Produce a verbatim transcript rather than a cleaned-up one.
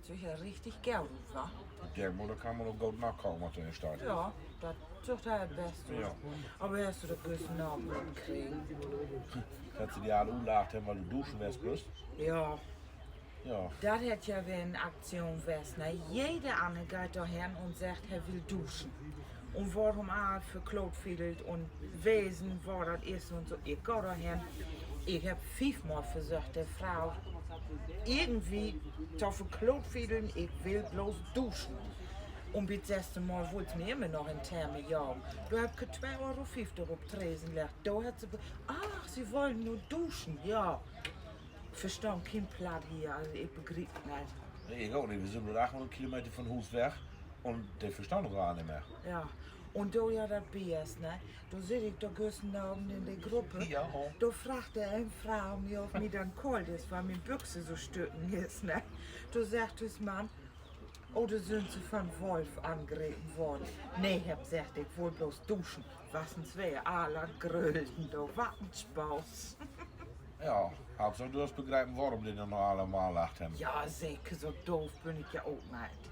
Süht ja richtig goot ut, wa? Ik denk mal, dor kann man ok goot nakaken, wat dor in steiht. Ja, dat süht ja best ut. Aver hest du dat güstern Avend mitkregen, dat se di all utlacht hebbt, wiel du duschen west büst? Ja. Dat hett ja weer en Aktion west, ne? Jede anner geiht dor hen un seggt, he will duschen. Un worum all verklootfiedelt un wesen, wor dat is un so. Ik gah dor hen. Ik hebb fiefmal versöcht, de Fro irgendwie to verklootfiedeln, ik will bloots duschen. Un bi't seste Mal wull se mi immer noch in Terme jagen. Dor hebb ik twee Euro fieftig op Tresen leggt. Do hett se, ach, Se wollen nu duschen, ja. Verstahn kien Platt hier, also ik begriep dat nich. Nee, ik ok nich. Wi sünd bloots achthundert Kilometer von Huus weg un de verstahn dat gor nich mehr. Ja, un do ja dat Beers, ne? Do sitt ik dor güstern Avend in de Gruppe. Do fraagt de een Fro mi, of mi dat koolt is, wiel mien Büx so stücken is, ne? Do seggt düsse Mann: Oh, dor sünd Se von Wolf angrepen worrn. Nee, hebb seggt, ik wull bloots duschen. Wassen se weer all an Gröllen, do, wat en Spaß. Ja, Hauptsaak, du hest begrepen, worum de denn noch allemaal lacht hebbt. Ja, seker, so doof bün ik ja ok nich.